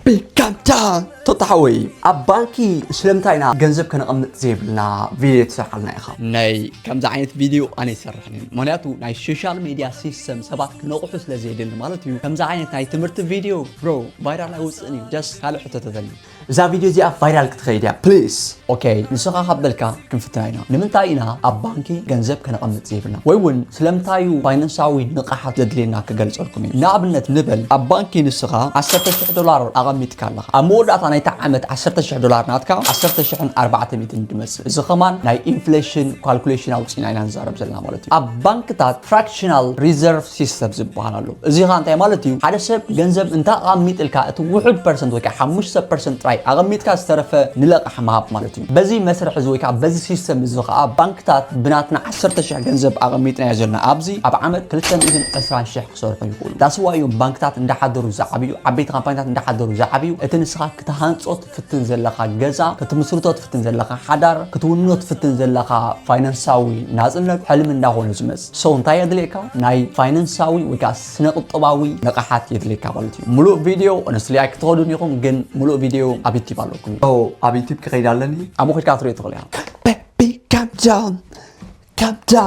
Calm down. ቶታ ሓወይ፣ ኣብ ባንኪ ስለምንታይ ኢና ገንዘብ ከነቐምጥ ዘይብልና ቪድዮ ትሰርሓልና ኢኻ? ናይ ከምዚ ዓይነት ቪድዮ ኣነ ይሰርሕን እዩ። ምኽንያቱ ናይ ሶሻል ሜድያ ሲስተም ሰባት ክነቕሑ ስለ ዘየድሊ ማለት እዩ። ከምዚ ዓይነት ናይ ትምህርቲ ቪድዮ ብሮ ቫይራል ኣይወፅእን እዩ። ጀስት ካልእ ሕቶ ተተኒ። እዛ ቪድዮ እዚኣ ቫይራል ክትኸይድ እያ ፕሊስ። ኦኬ፣ ንስኻ ካብ በልካ ክንፍትና ኢና። ንምንታይ ኢና ኣብ ባንኪ ገንዘብ ከነቐምጥ ዘይብልና? ወይ እውን ስለምንታይ እዩ ፋይናንሳዊ ንቕሓት ዘድልየና ክገልጸልኩም እዩ። ንኣብነት ንበል፣ ኣብ ባንኪ ንስኻ ዓሰርተ ሽሕ ዶላር ኣቐሚጥካ ኣለኻ። ኣብ መወዳእታ ናይቲ ዓመት ዓሰርተ ሽሕ ዶላር ናትካ ዓሰርተ ሽሕን ኣርባዕተ ሚእትን ድመጽእ። እዚ ኸማን ናይ ኢንፍሌሽን ካልኩሌሽን ኣውጺና ኢና ንዛረብ ዘለና ማለት እዩ። ኣብ ባንክታት ፍራክሽናል ሪዘርቭ ሲስተም ዝበሃል ኣሎ። እዚ ኸኣ እንታይ ማለት እዩ? ሓደ ሰብ ገንዘብ እንተ ኣቐሚጥልካ እቲ ውሑድ ፐርሰንት ወይ ከዓ ሓሙሽተ ፐርሰንት ጥራይ ኣቐሚጥካ ዝተረፈ ንለቓሕ ምሃብ ማለት እዩ። በዚ መስርሕ እዚ ወይ ከዓ በዚ ሲስተም እዚ ኸኣ ባንክታት ብናትና ዓሰርተ ሽሕ ገንዘብ ኣቐሚጥናዮ ዘለና ኣብዚ ኣብ ዓመት ክልተ ሚእትን ዕስራን ሽሕ ክሰርሑ ይኽእሉ። ዳስዋ እዮም ባንክታት እንዳሓደሩ ዝዓብዩ፣ ዓበይቲ ካምፓኒታት እንዳሓደሩ ዝዓብዩ፣ እቲ ንስኻ ክትሃንጾ ትፍትን ዘለኻ ገዛ፣ ክትምስርቶ ትፍትን ዘለኻ ሓዳር፣ ክትውንኖ ትፍትን ዘለኻ ፋይናንሳዊ ናጽነት ሕልሚ እንዳኾነ ዝመጽእ። ሶ እንታይ የድልየካ? ናይ ፋይናንሳዊ ወይ ከዓ ስነ ቁጠባዊ ንቕሓት የድልየካ ማለት እዩ። ሙሉእ ቪድዮ ኦነስትሊ ኣይክትኸዱን ኢኹም፣ ግን ሙሉእ ቪድዮ ኣብ ዩቲብ ኣለኩም። ኦ፣ ኣብ ዩቲብ ክኸይድ ኣለኒ? ኣብኡ ኸድካ ክትሪኦ ትኽእል ኢኻ። Baby, calm down. Calm down.